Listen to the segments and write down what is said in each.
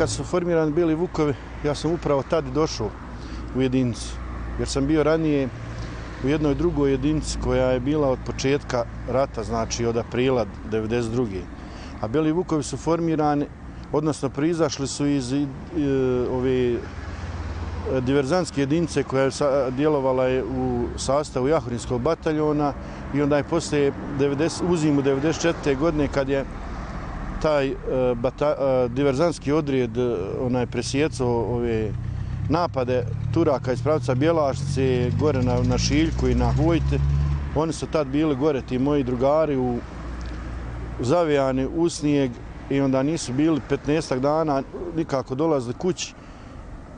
kad su formirani Bijeli Vukovi, ja sam upravo tad došao u jedinicu. Jer sam bio ranije u jednoj drugoj jedinici koja je bila od početka rata, znači od aprila 1992. A Bijeli Vukovi su formirani, odnosno proizašli su iz ove diverzantske jedinice koja je djelovala u sastavu Jahorinskog bataljona i onda je poslije u zimu 1994. godine kad je taj diverzantski odred presjecao ove napade Turaka iz pravca Bjelašce gore na Šiljku i na Hojte. Oni su tad bili gore, ti moji drugari, zavijani u snijeg i onda nisu bili 15 dana nikako dolazili kući.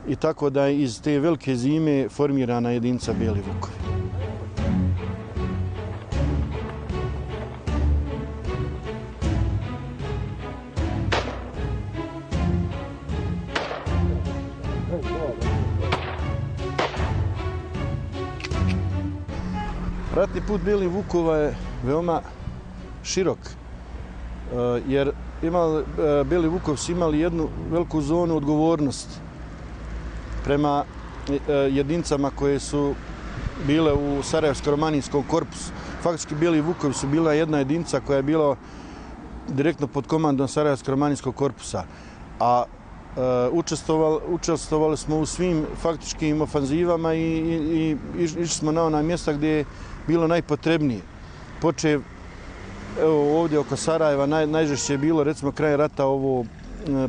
I tako da je iz te velike zime formirana jedinica Bijeli Vukovi. Ratni put Bijelih Vukova je veoma širok, jer Bijeli Vukovi su imali jednu veliku zonu odgovornosti prema jedinicama koje su bile u Sarajevsko-romanijskom korpusu. Faktički Bijeli Vukovi su bila jedna jedinica koja je bila direktno pod komandom Sarajevsko-romanijskog korpusa, a učestvovali smo u svim faktičkim ofanzivama i išli smo na ona mjesta gdje je bilo najpotrebnije. Počev ovdje oko Sarajeva najžešće je bilo recimo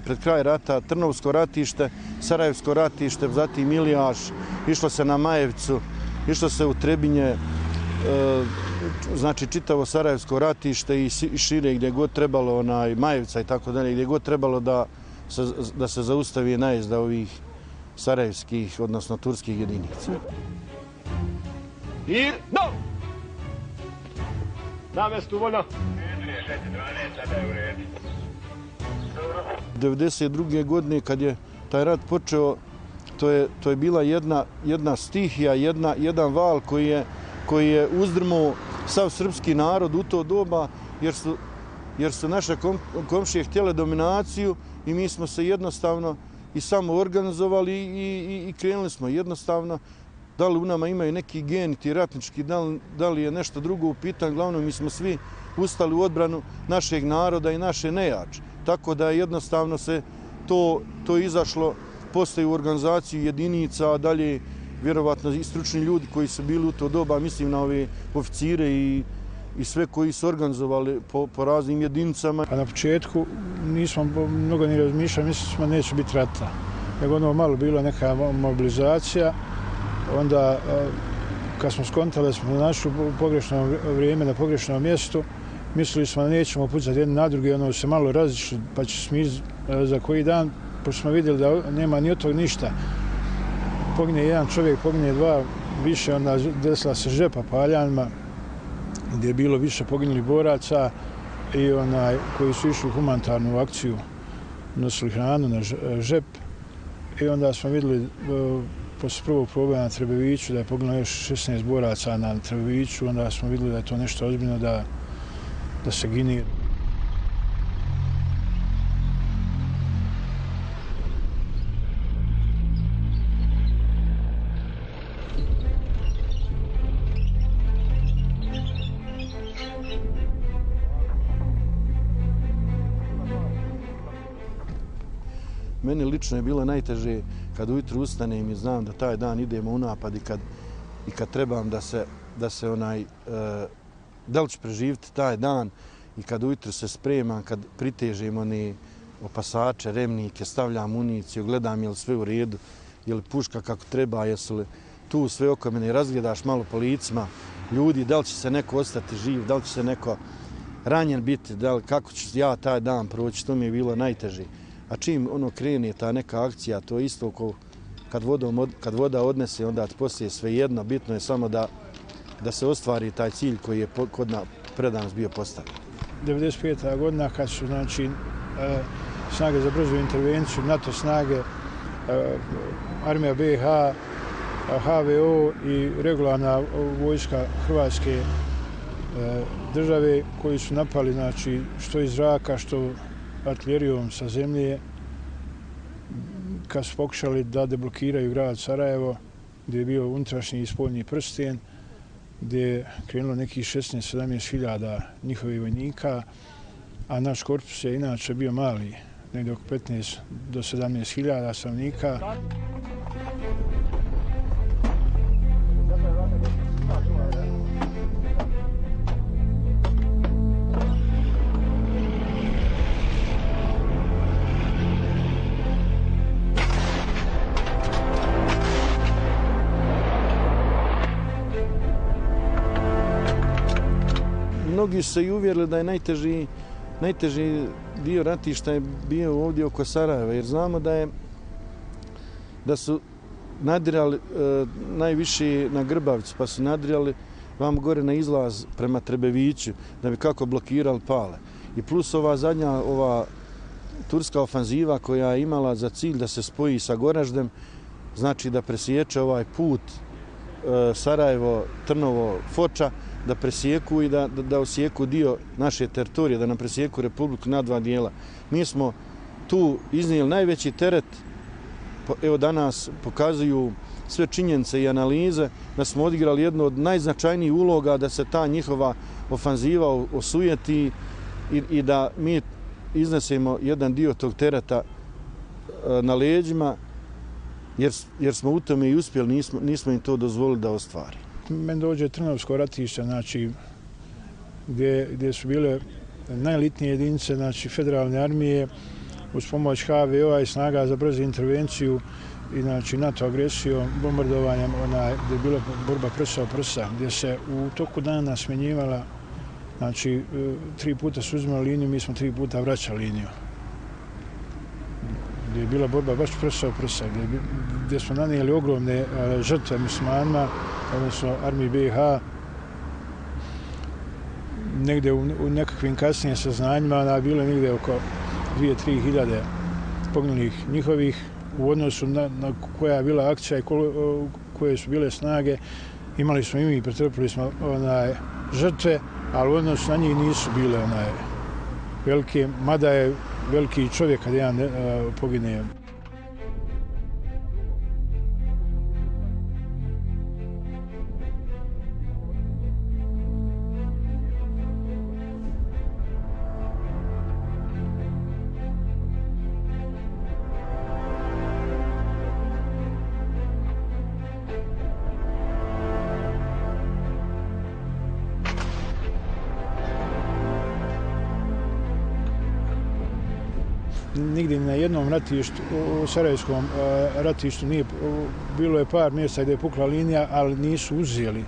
pred kraj rata Trnovsko ratište, Sarajevsko ratište, zatim Milijaš, išlo se na Majevcu, išlo se u Trebinje, znači čitavo Sarajevsko ratište i šire gdje god trebalo, Majevca i tako dalje, gdje god trebalo da se zaustavi najezda ovih sarajevskih, odnosno turskih jedinica. I no! Na mestu voljno. 1992. godine kad je taj rat počeo, to je bila jedna stihija, jedan val koji je uzdrmao sav srpski narod u to doba, jer su naše komšije htjele dominaciju i mi smo se jednostavno i samo organizovali i krenuli smo jednostavno. Da li u nama imaju neki gen, ti ratnički, da li je nešto drugo u pitanju, glavno mi smo svi ustali u odbranu našeg naroda i naše nejače. Tako da jednostavno se to izašlo poslije u organizaciju jedinica, a dalje vjerovatno i stručni ljudi koji su bili u to doba, mislim na ove oficire i sve koji su organizovali po raznim jedinicama. A na početku nismo mnogo ni razmišljali, mislili smo neće biti rata. Nego malo bilo neka mobilizacija, onda kad smo skontali da smo našli pogrešno vrijeme na pogrešnom mjestu, mislili smo da nećemo pucati jedni na drugi, se malo razišli, pa će smiz za koji dan, pošto smo vidjeli da nema ni od tog ništa. Pogine jedan čovjek, pogine dva, više, onda desila se žepa paljanima, gdje je bilo više poginulih boraca i koji su išli u humanitarnu akciju, nosili hranu na žep. I onda smo vidjeli posle prvog proboja na Trebeviću da je poginulo još 16 boraca na Trebeviću, onda smo vidjeli da je to nešto ozbiljno da se gini. Meni lično je bilo najteže kad ujutro ustanem i znam da taj dan idemo u napad i kad trebam da li ću preživjeti taj dan i kad ujutro se spremam, kad pritežem one opasače, remnike, stavljam municiju, gledam je li sve u redu, je li puška kako treba, jesu li tu sve oko mene, razgledaš malo po licima ljudi, da li će se neko ostati živ, da li će se neko ranjen biti, kako ću ja taj dan proći, to mi je bilo najteže. A čim krene ta neka akcija, to je isto kad voda odnese, onda poslije sve jedno, bitno je samo da se ostvari taj cilj koji je pred nas bio postavljen. 1995. godina kad su snage za brzu intervenciju, NATO snage, armija BiH, HVO i regularna vojska Hrvatske države koji su napali što iz zraka, što artiljerijom sa zemlje kad su pokušali da deblokiraju grad Sarajevo, gdje je bio unutrašnji i spoljni prsten, gdje je krenulo nekih 16-17 hiljada njihovih vojnika, a naš korpus je inače bio mali, negdje oko 15 do 17 hiljada stanovnika. Mnogi su se i uvjerili da je najteži dio ratišta je bio ovdje oko Sarajeva, jer znamo da su nadirali najviše na Grbavcu, pa su nadirali vamo gore na izlaz prema Trebeviću, da bi kako blokirali Pale. I plus ova turska ofanziva koja je imala za cilj da se spoji sa Goraždem, znači da presječe ovaj put Sarajevo, Trnovo, Foča, da presjeku i da osjeku dio naše teritorije, da nam presjeku Republiku na dva dijela. Mi smo tu iznijeli najveći teret, evo danas pokazuju sve činjenice i analize, da smo odigrali jednu od najznačajnijih uloga da se ta njihova ofanziva osujeti i da mi iznesemo jedan dio tog tereta na leđima, jer smo u tome i uspjeli, nismo im to dozvolili da ostvari. Meni dođe Trnovsko ratište, znači, gdje su bile najelitnije jedinice, znači, federalne armije, uz pomoć HVO-a i snaga za brzu intervenciju i znači, NATO agresijom, bombardovanjem, gdje je bila borba prsa o prsa, gdje se u toku dana smjenjivala, znači, 3 puta su uzimali liniju, mi smo 3 puta vraćali liniju. Gdje je bila borba baš prsa o prsa, gdje smo nanijeli ogromne žrtve muslimanima, odnosno armiji BiH, negdje u nekakvim kasnijim saznanjima bilo je negdje oko 2-3 hiljade poginulih njihovih u odnosu na koja je bila akcija i koje su bile snage. Imali smo i mi, pretrpili smo žrtve, ali u odnosu na njih nisu bile velike, mada je veliki čovjek kad jedan pogine. Nigdje na jednom ratištu, u Sarajevskom ratištu nije, bilo je par mjesta gdje je pukla linija, ali nisu uzeli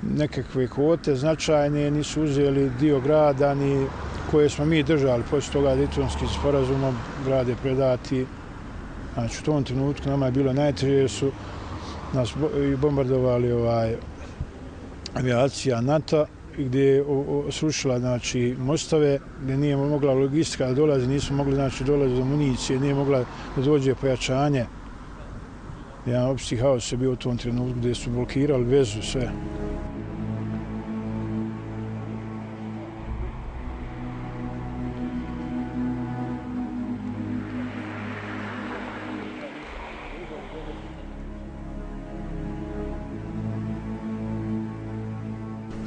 nekakve kvote značajne, nisu uzeli dio grada ni koje smo mi držali. Poslije toga Daytonskim sporazumom grad je predati. Znači u tom trenutku nama je bilo najteže jer su nas bombardovali avijacija NATO, gdje je srušila znači, mostove, gdje nije mogla logistika da dolazi, nismo mogli znači, dolaziti do municije, nije mogla da dođe pojačanje. Jedan opšti haos je bio u tom trenutku gdje su blokirali vezu, sve.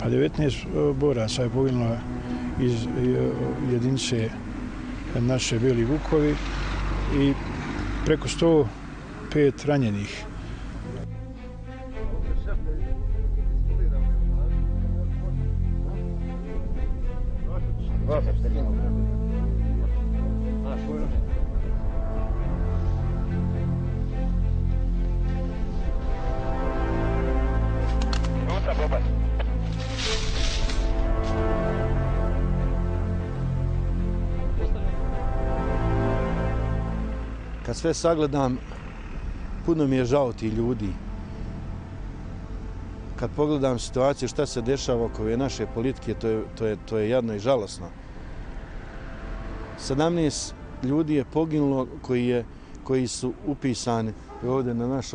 Pa 19 boraca je poginulo iz jedinice naše Beli Vukovi i preko 105 ranjenih. Kad sve sagledam, puno mi je žao tih ljudi. Kad pogledam situaciju šta se dešava oko ove naše politike, to je jadno i žalosno. 17 ljudi je poginulo koji su upisani ovdje na naš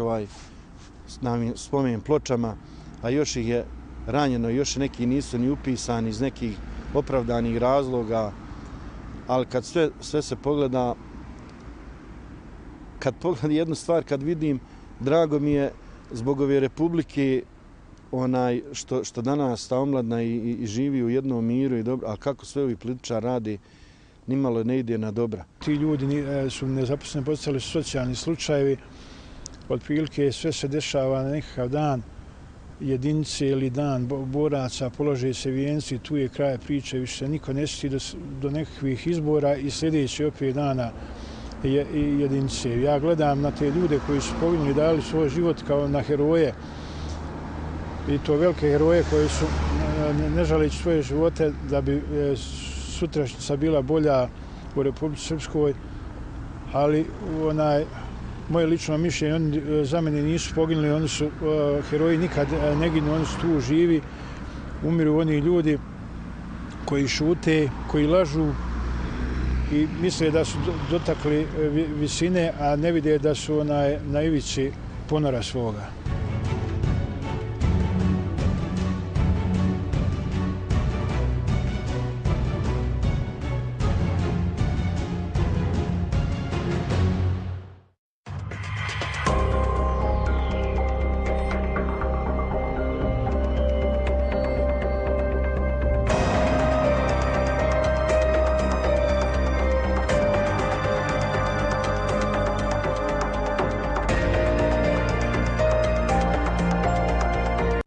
spomen pločama, a još ih je ranjeno, još neki nisu ni upisani iz nekih opravdanih razloga, ali kad sve se pogleda, kad pogledam jednu stvar, kad vidim, drago mi je zbog ove republike što danas ta omladna i živi u jednom miru i dobro, a kako sve ovi političari radi, nimalo ne ide na dobra. Ti ljudi su nezaposleni, postali socijalni slučajevi, otprilike sve se dešava na nekakav dan jedinice ili dan boraca, polože se vijenci, tu je kraj priče, više se niko ne sjeti do nekakvih izbora i sljedeći opet dana jedinice. Ja gledam na te ljude koji su poginuli, dali svoj život kao na heroje, i to velike heroje koji su, ne žaleći svoje živote, da bi sutrašnjica bila bolja u Republici Srpskoj, ali moje lično mišljenje, oni za mene nisu poginuli, oni su heroji, nikad ne ginu, oni su tu živi, umiru oni ljudi koji šute, koji lažu i misle da su dotakli visine, a ne vide da su na ivici ponora svoga.